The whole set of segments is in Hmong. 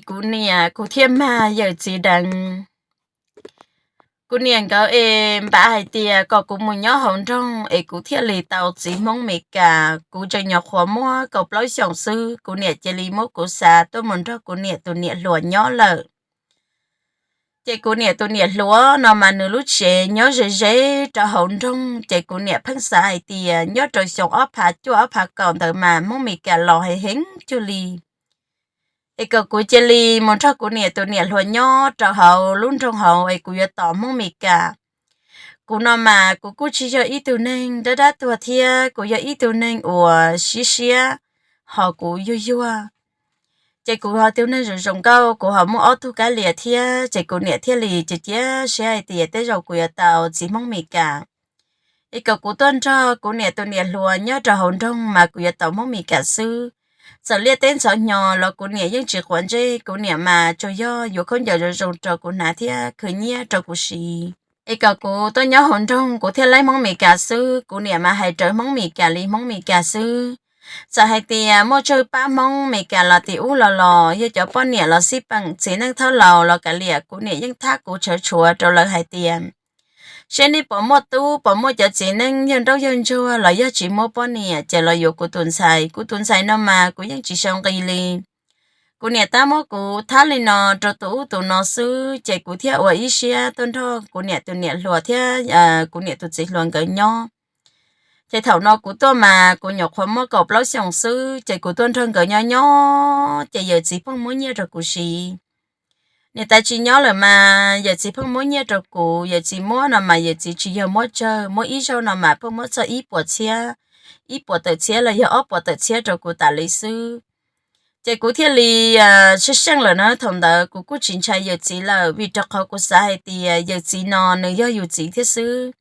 Kuv niam kuv thiaj mag yawm txiv deev. Kuv niam nkawd es npaj hais tias kom kuv mus nyob hauv nroog es kuv thiaj li tau txiv Hmoob Mes Kas. Kuv tseem nyuam qhuav muaj kaum plaub xyoos xwb, kuv niam cia li muab kuv xa tuaj mus nrog kuv niam tus niam hluas nyob lawm. Ces kuv niam tus niam hluas no mas nws lub tsev nyob ze ze rau hauv nroog, ces kuv niam pheej xav hais tias nyob rau xyoo ob phav cuaj ob phav kaum ntawd mas Hmoob Mes Kas los heev heev cuag li. Es kom kuv cia li mus nrog kuv niam tus niam hluas nyob rau hauv lub nroog hauv es kuv yuav tos Hmoob Mes Kas. Kuv no mas kuv kuj tsis yog ib tug neeg dab dab tuag thiab, kuv yog ib tug neeg uas siab siab, ho kuv yuag yuag. Ces kuv ho tus neeg zoo zoo nkauj, kuv ho muaj ob tug kab lia thiab, ces kuv niam thiaj li cia cia siab hais tias tej zaum kuv yuav tau txiv Hmoob Mes Kas. Es kom kuv tuaj nrog kuv niam tus niam hluas nyob rau hauv nroog mas kuv yuav tos Hmoob Mes Kas xwb. Txawm liaj teb ntxhov hnyo los kuv niam yeej tsis quav ntsej, kuv niam mas tsuas yog yuav khaub ncaws zoo zoo rau kuv hnav thiab khwv nyiaj rau kuv siv. Es kom kuv tuaj nyob hauv nroog kuv thiaj laib Hmoob Mes Kas xwb, kuv niam mas hais rawv Hmoob Mes Kas li Hmoob Mes Kas xwb. Txawm hais tias muaj tsawg pab Hmoob Mes Kas los tim ub los los, yog cov poj niam los xij peem txiv neej thawj laus los kav liam, kuv niam yeej thab kuv tshawv tshuav rau lawv hais tias, seb nej puas muaj tub, puas muaj cov txiv neej yawg nraug yawg ntsuag los yog tsis muaj poj niam ces los yuav kuv tus ntxhais. Kuv tus ntxhais no mas kuv yeej tsis sau nqi li. Kuv niam tab muab kuv thab li no rau tus ub tus no xwb, ces kuv thiaj ua ib siab tuaj nrog kuv niam tus niam hluas thiab kuv niam tus txiv hluas nkawd nyob. Ces thaum no kuv tuaj mas kuv nyuam qhuav muaj kaum plaub xyoos xwb, ces kuv tuaj nrog nkawd nyob nyob ces yawm txiv pheej muab nyiaj rau kuv siv. Niam tais tsis nyob lawm mas yawm txiv pheej muab nyiaj rau kuv, yawm txiv muab no mas yawm txiv tsis yog muab tsawg, muab ib zaug no mas pheej muab txog ib puas txhiab, ib puas tawm txhiab los yog ob puas tawm txhiab rau kuv tas li xwb. Ces kuv thiaj li tshaj seej lawm na, thaum ntawd kuv kuj tsis ntshai yawm txiv lawm, vim rau qhov kuv xav hais tias yawm txiv no nws yog yus txiv thiab xwb.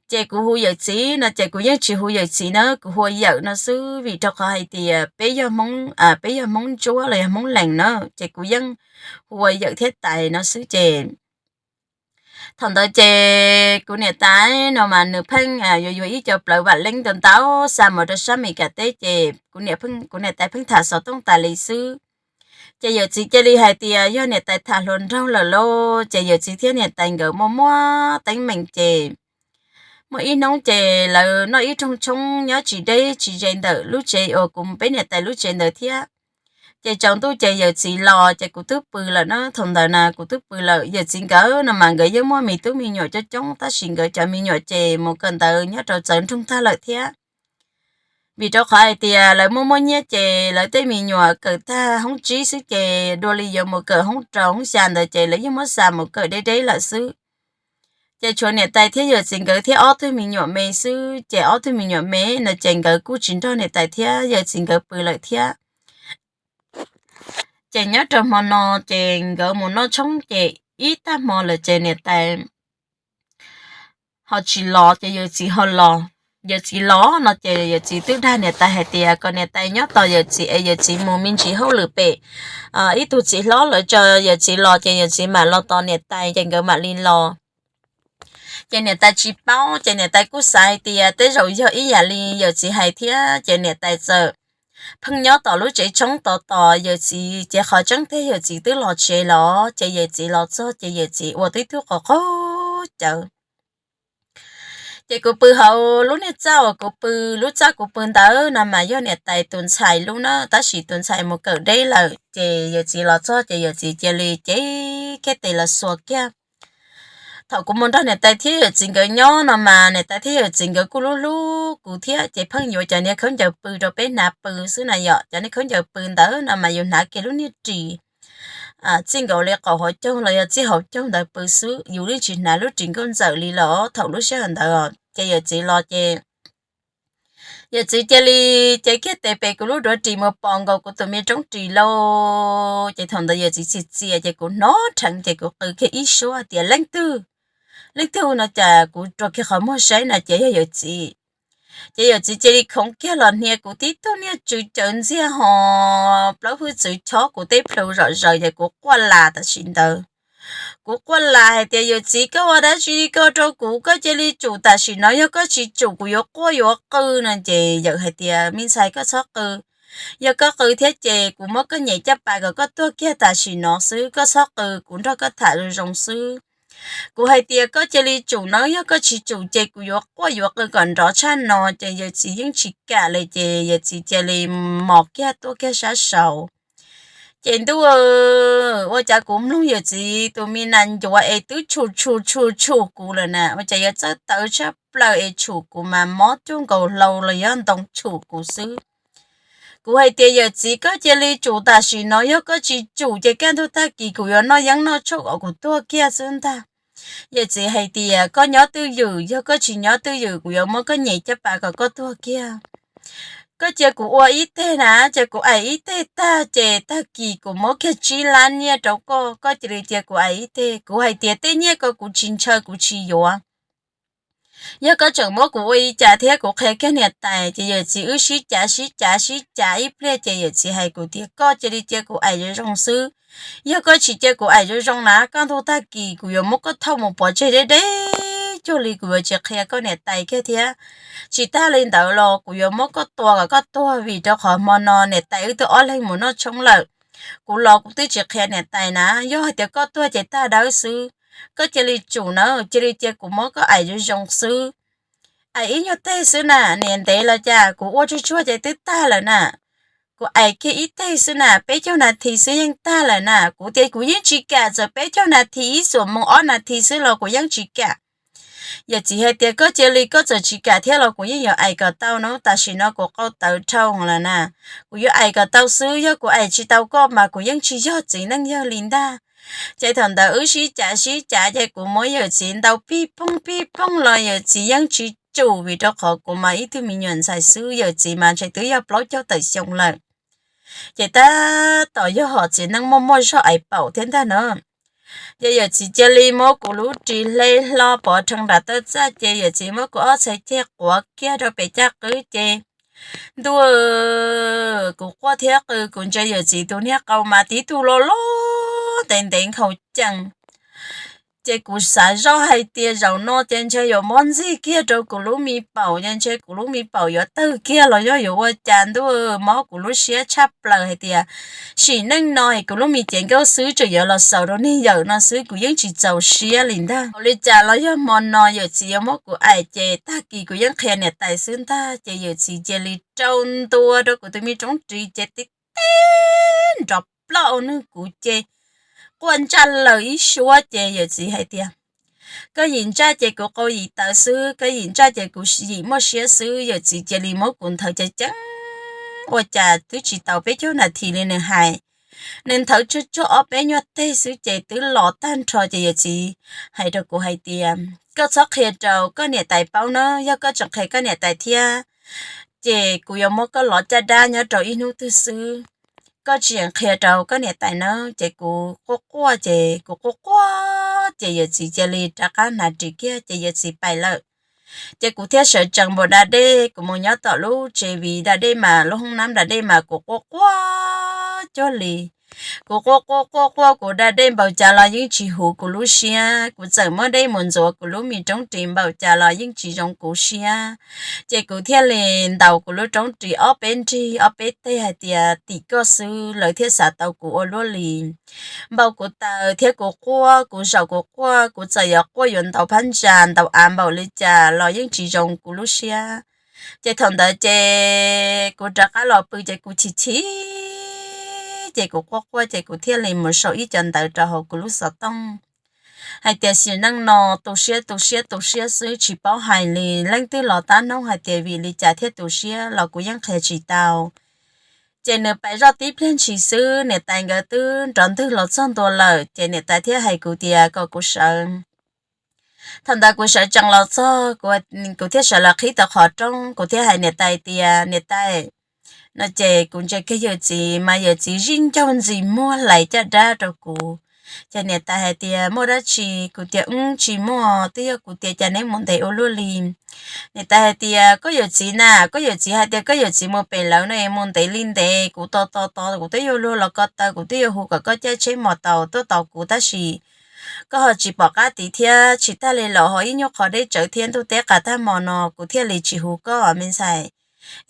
Ces kuv hu yawm txiv no ces kuv yeej tsis hu yawm txiv na, kuv hu ua yawm no xwb, vim rau qhov hais tias peb yog Hmoob, peb yog Hmoob Ntsuab los yog Hmoob Lees na, ces kuv yeej hu ua yawm thiab tais no xwb. Ces thaum ntawd ces kuv niam tais no mas nws pheej yuav yuav ib co plawv vam leeb ntau ntau xa mus rau sab Mes Kas teb, ces kuv niam tais pheej tham xov tooj tas li xwb. Ces yawm txiv cia li hais tias yog niam tais tham hluas nraug lawm lauj, ces yawm txiv thiab niam tais nkawd muaj muaj teeb meem ces muaj ib hnub ces lawv noj ib rooj tshoob nyob tsis deb tsis ze ntawm lub tsev uas kuv mus peb niam tais lub tsev ntawd thiab. Ces tsaus ntuj ces yawm txiv los ces kuv twb pw lawm na, thaum ntawd na kuv twb pw lawm. Yawm txiv nkawd no mas nkawd yeej muaj me tub me nyuam coob coob, tab sis nkawd cov me nyuam ces mus kawm ntawv nyob rau txawv nroog tag lawm thiab. Vim rau qhov hais tias lawv muaj muaj nyiaj ces lawv tej me nyuam kawm tag hoob tsib xwb ces dua li yuav mus kawm hoob rau hoob xya ntawd ces lawv yeej muab xa mus kawm deb deb lawm xwb. Ces tshuav niam tais thiab yawm txiv nkawd thiab ob tug me nyuam me xwb, ces ob tug me nyuam me no ces nkawd kuj tsis nrog niam tais thiab yawm txiv nkawd pw lawm thiab. Ces nyob rau hmo no ces nkawd mus noj tshoob ces ib tag hmo lawm ces niam tais ho tsis los ces yawm txiv ho los. Yawm txiv los no ces yawm txiv twb dag niam tais hais tias kom niam tais nyob tos yawm txiv es yawm txiv mus me ntsis hauj lwm pem ib tug txiv hlob lawv tso yawm txiv los ces yawm txiv mam los tos niam tais ces nkawd mam li los. Ces niam tais tsis paub ces niam tais kuj xav hais tias tej zaum yog ib yam li yawm txiv hais thiab ces niam tais txawm pheej nyob tom lub tsev tshoob tos tos yawm txiv, ces qhov tseeb tiag yawm txiv twb los tsev los, ces yawm txiv los txog ces yawm txiv ua tib tug qaug qaug cawv. Ces kuv pw hauv lub niag txaj uas kuv pw, lub txaj kuv pw ntawd no mas yog niam tais tus ntxhais lub na, tab sis tus ntxhais mus kawm deb lawm ces yawm txiv los txog ces yawm txiv cia li cev kiag tes los xuas kiag. Thaum kuv mus nrog niam tais thiab yawm txiv nkawd nyob no mas niam tais thiab yawm txiv nkawd kuj hlub hlub kuv thiab, ces pheej yuav cov niag khaub ncaws pw rau peb hnav pw xwb na yom. Cov niag khaub ncaws pw ntawd no mas yus hnav kiag lub niag ris txij nkaus li qaum hauv caug los yog txij hauv caug ntawd pw xwb, yus yeej tsis hnav lub ris nkauj ntxawm li los thaum lub sij hawm ntawd. Ces yawm txiv los ces yawm txiv cia li cev kiag tes pem kuv lub duav ris mus pos nkaus kuv tus me roob ris lauj. Ces thaum ntawd yawm txiv txias txias ces kuv hnov rheev ces kuv qw kiag ib suab tias leej twg, leej twg no cas kuv rua kiag qhov muag saib na ces yog yawm txiv. Ces yawm txiv cia li khoov kiag los hnia kuv tib tug niag tswv cawv ntxiag ho plaub hwj txwv chob kuv teb plhu zom zaws ces kuv quaj las tam sim ntawd. Kuv quaj las hais tias yawm txiv koj ua dab tsi koj rau kuv, koj cia li tsum tam sim no, yog koj tsis tsum kuv yuav quaj yuav qw no. Ces yawm hais tias me ntxhais koj txhob qw, Yog koj qw thiab ces kuv muab koj nyem caj pas kom koj tuag kiag tam sim no xwb, koj txhob qw, kuv nrog koj tham zoo zoo xwb. Kuv hais tias koj cia li tsum nawb, yog koj tsis tsum ces kuv yuav quaj yuav qw kom nrov tshaj no. Ces yawm txiv yeej tsis kam li ces yawm txiv cia li mos kiag tuaj kiag sab saud. Ces ntuj, ua cas kuv mloog yawm txiv tus me nas ncuav es twb tshum tshum tshum tshum kuv lawm na, ua cas yuav txawj tawv tshaj plaws es tshum kuv mas mob cuag nkaus hlau los yog ntoo tshum kuv xwb. Kuv hais tias yawm txiv, koj cia li tsum tam sim no, yog koj tsis tsum ces kaj ntug tag kis kuv yuav noj yeeb noj tshuaj kom kuv tuag kiag xwb ntag. Yawm txiv hais tias koj nyob twj ywm, yog koj tsis nyob twj ywm kuv yuav muab koj nyem caj pas kom koj tuag kiag. Koj cia kuv ua ib teg na, cia kuv aim ib teg tag ces tag kis kuv muab kiag tsib lab nyiaj rau koj, koj cia li cia kuv aim ib teg. Kuv hais tias tej nyiaj ko kuv tsis ntshaw kuv tsis yuav. Yog koj tseem muab kuv ua li cas thiab kuv qhia kiag niam tais. Ces yawm txiv wb sib cav sib cav sib cav ib pliag ces yawm txiv hais kuv tias koj cia li cia kuv aim zoo zoo xwb. Yog koj tsis cia kuv aim zoo zoo na, kaj ntug tag kis kuv yuav muab koj thauj mus pov tseg deb deb cuag li, kuv yuav tsis qhia koj niam tais kiag thiab. Tsis tag li ntawd los kuv yuav muab koj tua kom koj tuag, vim rau qhov hmo no niam tais wb twb ob leeg mus noj tshoob lawm. Kuv los kuv twb tsis qhia niam tais na, yog hais tias koj tuag ces tag dawb xwb. Koj cia li tsum na, cia li cia kuv muab koj aim zoo zoo xwb. Aim ib nyuag teg xwb na, niam ntev los cas, kuv ua tsuag tsuag ces twb tag lawm na. Kuv aim kiag ib teg xwb na, peb caug nas this xwb yeej tag lawm na. Kuv tias kuv yeej tsis kam, txawm peb caug nas this, ib xuab moos ob nas this xwb los kuv yeej tsis kam. Yawm txiv hais tias koj cia li, koj txawm tsis kam thiab los kuv yeej yuav aim kom tau no, tam sim no kuv qau tawv dhau lawm na. Kuv yuav aim kom tau xwb, yog kuv aim tsis tau koj mas kuv yeej tsis yog txiv neej yawg li ntag. Ces thaum ntawd wb sib cav sib cav ces kuv muab yawm txiv ntaus pig poog pig poog los yawm txiv yeej tsis tsum, vim rau qhov kuv mas ib tug me nyuam ntxhais xwb, yawm txiv mas ntshe twb yog plaub caug tawm xyoo lawm. Ces tab tom yog hom txiv neej muaj muaj zog ais paum thiab ntag na. Ces yawm txiv cia li muab kuv lub ris hle hlo pov rhees nram taw txaj, ces yawm txiv muab kuv ob txhais ceg quav kiag rau pem caj qwb ces ntuj, kuv quaj thiab qw, kuv ntsia yawm txiv tus niag qau mas tib tug loj loj ntev ntev nkhaus cees. Ces kuv xav zoj hais tias zaum no ces ntshe yuav mob ntxig kiag rau kuv lub me paum, ces ntshe kuv lub me paum yuav tawg kiag los yog yuav ua cas ntuj, mob kuv lub siab tshaj plaws hais tias sim neej no es kuv lub me cev nkauj xwb tseem yuav los xaus rau niag yawm no xwb, kuv yeej tsis txaus siab li ntag. Ua li cas los yog hmo no yawm txiv yuav muab kuv aim ces tag kis kuv yeej qhia niam tais xwb ntag. Ces yawm txiv cia li rau ntua rau kuv tus me roob ris ces tib teb nrov ploj ua nws kuv ces quaj ntsaj laws ib suab ces yawm txiv hais tias koj yim ntsaj ces kuv qau yim tawv xwb, koj yim ntsaj ces kuv yim muaj siab xwb. Yawm txiv cia li muab kuv nthawv ceev ceev, ua cas twb tsis tau peb caug nas this li nws hais. Nws nthawv tsuag tsuag ob peb nyuag teg xwb ces twb los tag nrho ces yawm txiv hais rau kuv hais tias koj txhob qhia rau koj niam tais paub na, yog koj tseem qhia koj niam tais thiab ces kuv yuav muab koj lov caj dab nyob rau ib hnub twg xwb. Koj tsis yeem qhia rau koj niam tais na. Ces kuv quaj quaj ces kuv quaj quaj ces yawm txiv cia li rov qab hnav ris kiag ces yawm txiv pais lawm. Ces kuv thiaj sawv tsees npaum da dej, kuv mus nyob tom lub tsev viv da dej mas lub hoob nab da dej mas kuv quaj quaj cuag li. Kuv quaj quaj quaj quaj kuv da dej npaum cas los yeej tsis huv kuv lub siab, kuv txawm muab dej mus ntxuav kuv lub me roob ris npaum cas los yeej tsis zoo kuv siab. Ces kuv thiaj li ntaus kuv lub roob ris ob peb nrig ob peb teg hais tias tim koj xwb, lawv thiaj xav tau kuv ua luaj li. Npau kuv taws thiab kuv quaj, kuv zaum kuv quaj, kuv txawm yuav quaj yuav ntaus phab ntsa ntaus av npaum li cas los yeej tsis zoo kuv lub siab. Ces thaum ntawd ces kuv rov qab los pw ces kuv chim chim, ces kuv quaj quaj ces kuv thiaj li mus sau ib co ntawv rau hauv kuv lub xov tooj hais tias sim neej no tu siab tu siab tu siab xwb tsis paub hais li, leej twg los tab hnub hais tias vim li cas thiaj tu siab los kuv yeej qhia tsis tau. Ces nws pais zoj tib pliag ntshis xwb niam tais nkawd twb nrov ntwg los txog ntua lawm ces niam tais thiaj hais kuv tias kom kuv sawv. Thaum ntawd kuv sawv tsees los txog, kuv thiaj sawv los qhib tau qhov rooj, kuv thiaj hais niam tais tias niam tais, no ces kuv ntsia kiag yawm txiv mas yawm txiv zij ncaug ntxis muag hlais caj dab rau kuv. Ces niam tais hais tias muaj dab tsi? Kuv tias wb tsis muaj, twb yog kuv tias cas neb mus ntev ua luaj li. Niam tais hais tias koj yawm txiv na, koj yawm txiv hais tias koj yawm txiv mus pem lawv no es mus ntev li ntev, kuv tos tos tos kuv twb yuav luag los ko taw, kuv twb yuav hu kom koj caij tsheb mos taus tuaj tos kuv tab sis koj ho tsis pom qab tid thiab tsis tag li los ho ib nyuag qho deb tsawv thiab ntuj teb qas tag hmo no kuv thiaj li tsis hu koj me ntxhais.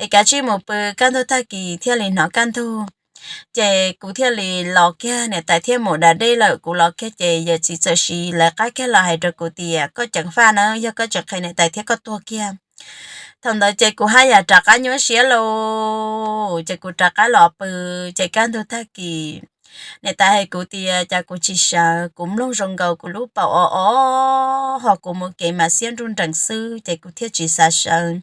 es kav tsij mus pw, kaj ntug tag kis thiaj li hnov kaj ntug. Ces kuv thiaj li los kiag, niam tais thiaj mus da dej lawm, kuv los kiag ces yawm txiv txawm siv lawv qab kiag los hais rau kuv tias koj ceev faj na, yog koj tseem qhia niam tais thiab koj tuag kiag. Thaum ntawd ces kuv haj yam rov qab nyuaj siab lauj, ces kuv rov qab los pw. Ces kaj ntug tag kis niam tais hais kuv tias cas kuv tsis sawv, kuv mloog zoo nkaus kuv lub paum o o, ho kuv mus kev mas xiab nruj nrees xwb ces kuv thiaj tsis xav sawv.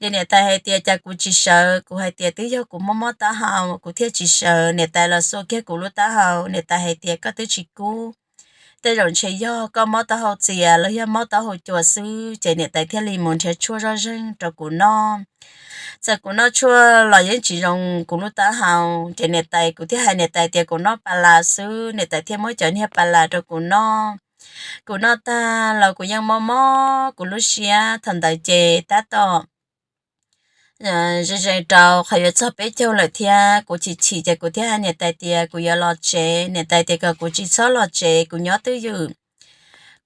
Ces niam tais hais tias cas kuv tsis sawv, kuv hais tias twb yog kuv mob mob taub hau kuv thiaj tsis sawv. Niam tais los xuas kiag kuv lub taub hau, niam tais hais tias koj twb tsis kub, tej zaum ntshe yog koj mob taub hau txias los yog mob taub hau cua xwb. Ces niam tais thiaj li mus nrhiav tshuaj zoj zeeg rau kuv noj. Txawm kuv noj tshuaj los yeej tsis zoo kuv lub taub hau, ces niam tais, kuv thiaj hais niam tais tias kuv noj pas las xwb, niam tais thiaj muab cov niag pas las rau kuv noj. Kuv noj tag los kuv yeej mob mob kuv lub siab. Thaum ntawd ces tab tom ze ze rau qhov yuav txog peb caug lawm thiab, kuv chim chim ces kuv thiaj hais niam tais tias kuv yuav los tsev. Niam tais tias kom kuv tsis txhob los tsev, kuv nyob twj ywm.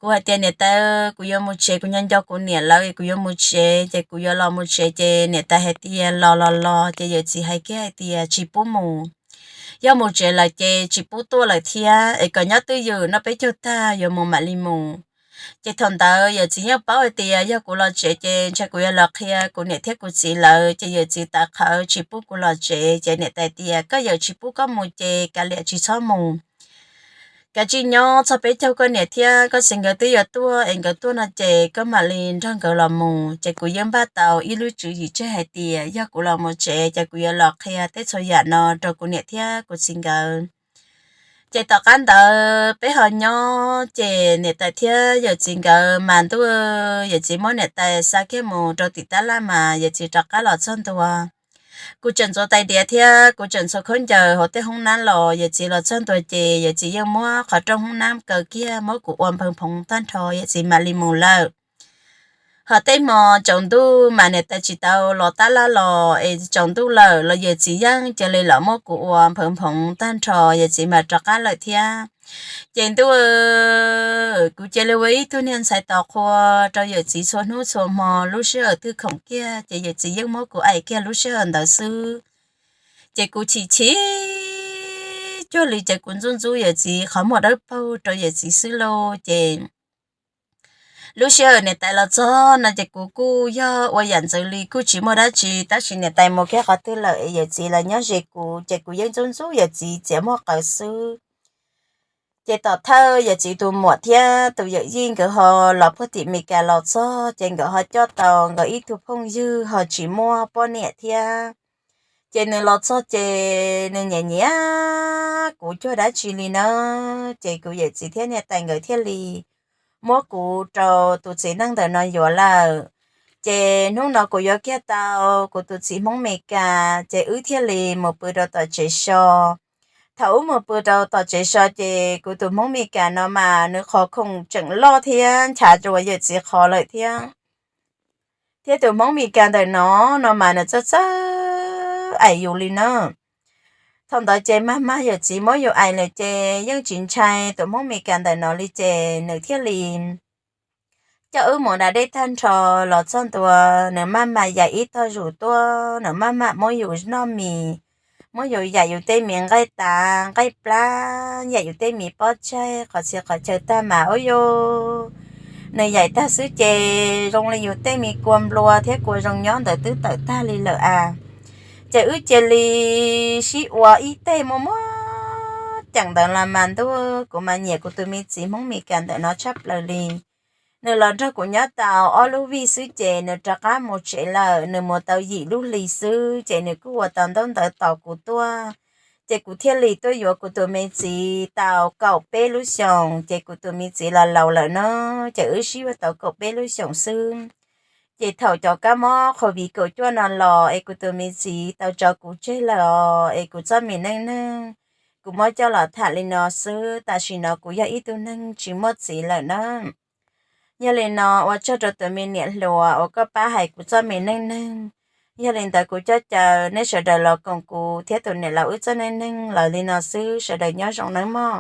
Kuv hais tias niam tais, kuv yuav mus tsev, kuv nyob nco kuv niam lawv, kuv yuav mus tsev, ces kuv yuav los mus tsev. Ces niam tais hais tias los los los, ces yawm txiv hais kiag hais tias tsis pub mus, yog mus tsev lawm ces tsis pub tuaj lawm thiab, es kom nyob twj ywm, noj peb caug tag yuav mus mam li mus. Ces thaum ntawd yawm txiv yeej paub hais tias yog kuv los tsev ces ntshai kuv yuav los qhia kuv niam thiab kuv txiv lawv, ces yawm txiv tawv qhawv tsis pub kuv los tsev. Ces niam tais tias koj yawm tsis pub koj mus ces kav liam tsis txhob mus, kav tsij nyob txog peb caug koj niam thiab koj txiv nkawd twb yuav tuaj, es nkawd tuaj no ces koj mam li nrog nkawd los mus. Ces kuv yeej npaj tau ib lub tswv yim tseg hais tias yog kuv los mus tsev ces kuv yuav los qhia tej txhua yam no rau kuv niam thiab kuv txiv nkawd. Ces tom qab ntawd peb ho nyob, ces niam tais thiab yawm txiv nkawd mas ntuj, yawm txiv muab niam tais xa kiag mus rau tim tab laj mas yawm txiv rov qab los txog ntua. Kuv tseem ntxuav tais diav thiab kuv tseem ntxuav khaub ncaws hauv tej hoob nab los, yawm txiv los txog ntua ces yawm txiv yeej muab qhov rooj hoob nab kaw kiag, muab kuv ua nphawv phoov tag nrho, yawm txiv mam li mus lawm. Ho tej hmo tsaus ntuj mas niam tais tsis tau los tab laj los, es tsaus ntuj lawm los yawm txiv yeej cia li los muab kuv ua nphawv phoov tag nrho, yawm txiv mam rov qab lawm thiab. Ces ntuj, kuv cia li ua ib tug niag ntxhais tos qhua rau yawm txiv txhua hnub txhua hmo, lub sij hawm twg khoom kiag ces yawm txiv yeej muab kuv aim kiag lub sij hawm ntawd xwb. Ces kuv chim chim cuag li ces kuv ntxub ntxub yawm txiv qhov muag dawb paug rau yawm txiv xwb lauj. Ces lub sij hawm niam tais los txog no ces kuv kuj yog ua yam ntxwv li kuj tsis muaj dab tsi, tab sis niam tais mus kiag qhov twg lawm es yawm txiv los nyob ze kuv, ces kuv yeej ntxub ntxub yawm txiv txiav muag qawv xwb. Ces tom thawj yawm txiv tus muam thiab tus yawm yij nkawd ho los puag tim Meskas los txog, ces nkawd ho coj tau nkawd ib tug phooj ywg ho tsis muaj poj niam thiab. Ces nws los txog ces nws nyiam nyiam kuv cuag dab tsi li na, ces kuv yawm txiv thiab niam tais nkawd thiaj li muab kuv rau tus txiv neej ntawm no yuav lawm. Ces hnub no kuv yuav kiag tau kuv tus txiv Hmoob Meskas, ces wb thiaj li mus pw rau tom tsev so. Thaum wb mus pw rau tom tsev so ces kuv tus Hmoob Meskas no mas nws qhov khoom tseem loj thiab nchav dua yawm txiv qhov lawm thiab. Thiab tus Hmoob Meskas ntawm no, no mas nws txawj txawj aim yus li na. Thaum ntawd ces mag mag yawm txiv muab yus aim lawm ces yeej tsis ntshai tus Hmoob Meskas ntawm no li ces nws thiaj li coj wb mus da dej tag nrho los txog ntua, nws maj mam yaim ib tog zus tuaj, nws maj mam muab yus noj mis, muab yus yaim yus tej me nqaij tav nqaij plab, yaim yus tej me pob tsaig qhov txhia qhov chaw tag mas ua yus, nws yaim tag xwb ces zoo li yus tej me kua nplua thiab kua zoo nyob ntawd twb tawm tag li lawm as. Ces wb cia li sib ua ib teg muaj muab ceem ntawd los mas ntuj, kuv mas nyiam kuv tus me txiv Hmoob Meskas ntawm no tshaj plaws li. Nws los nrog kuv nyob tau ob lub vij xwb ces nws rov qab mus tsev lawm, nws mus tau yim lub hli xwb ces nws kuj ua tau ntaub ntawv tos kuv tuaj. Ces kuv thiaj li tuaj yuav kuv tus me txiv tau kaum peb lub xyoos, ces kuv tus me txiv los laus lawm no, ces wb sib yuav tau kaum peb lub xyoos xwb. Ces thaum cov kab mob COVID kaum cuaj no los es kuv tus me txiv tau tso kuv tseg lawm os, es kuv txoj me neej neeg kuv muab coj los tham li no xwb, tam sim no kuv yog ib tug neeg tsis muaj txiv lawm na. Yog li no ua tsaug rau tus me niam hluas uas koj pab hais kuv txoj me neej neeg. Yog li ntawd kuv coj caw nej sawv daws los koom kuv thiab tus niam laus wb txoj neej neeg los li no xwb, sawv daws nyob zoo nawb mog.